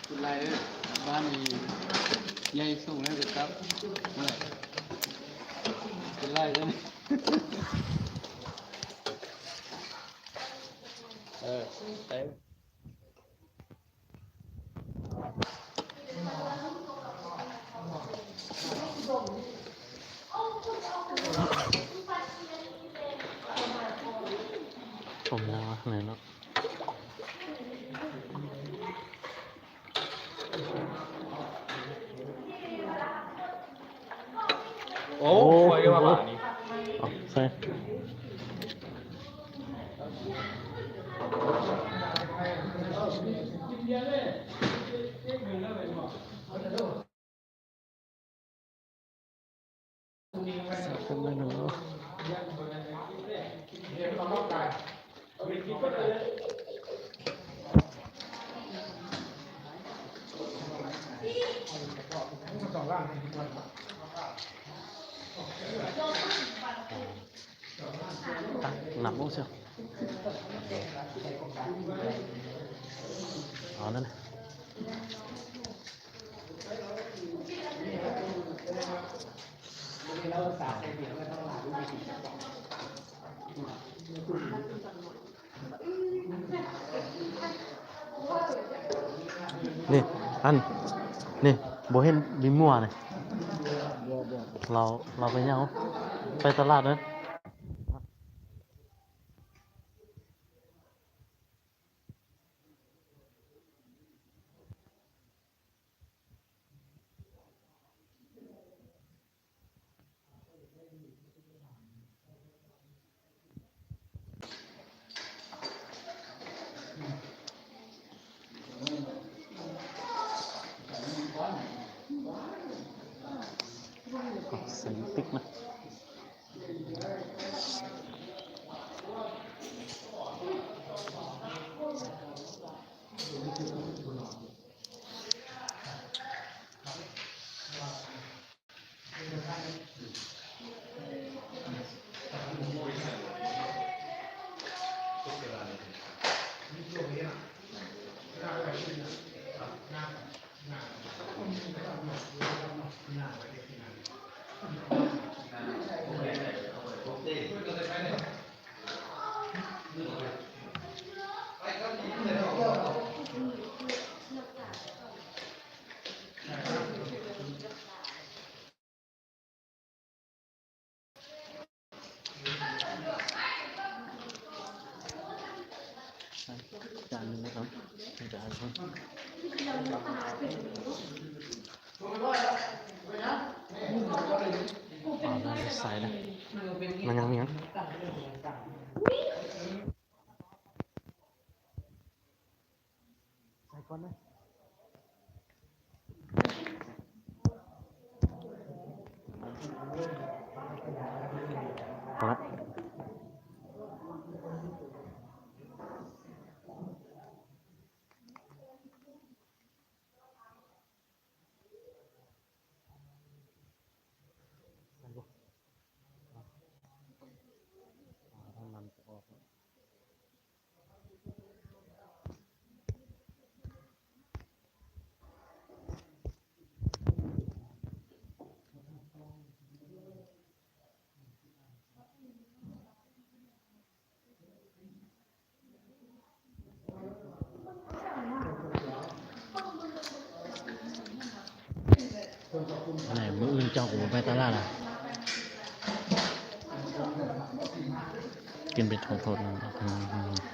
ເປັນໄລເດີ ບ້ານນີ້ໃຫຍ່ສູງແລ້ວກໍກັບ ເປັນໄລເດີ ເອີ ໄປ. ຊົມແລ້ວວະ ແມ່ນເນາະ. ໂອ້ ໂອ້ ຂ້ອຍວ່າບາດນີ້ ເອົາໃສ່ ນັບເບິ່ງຊິ ເອົານັ້ນ. ນີ້ ອັນ ນີ້ ບໍ່ເຫັນມີໝວກນີ້ ລາວ ລາວໄປຫຍັງ ໄປຕະຫຼາດເດີ. ໃສ່ຕິກນະ. ຈານໜຶ່ງນະຄັບ ຈານໜຶ່ງ ອ່າ ໃສ່ລະ ມັນຍັງມີຫຍັງ? ໃສ່ກ່ອນເດີ. ອັນໃດ ມື້ອື່ນເຈົ້າກໍບໍ່ໄປຕະຫຼາດລະ ກິນເປັນໂທດໆ.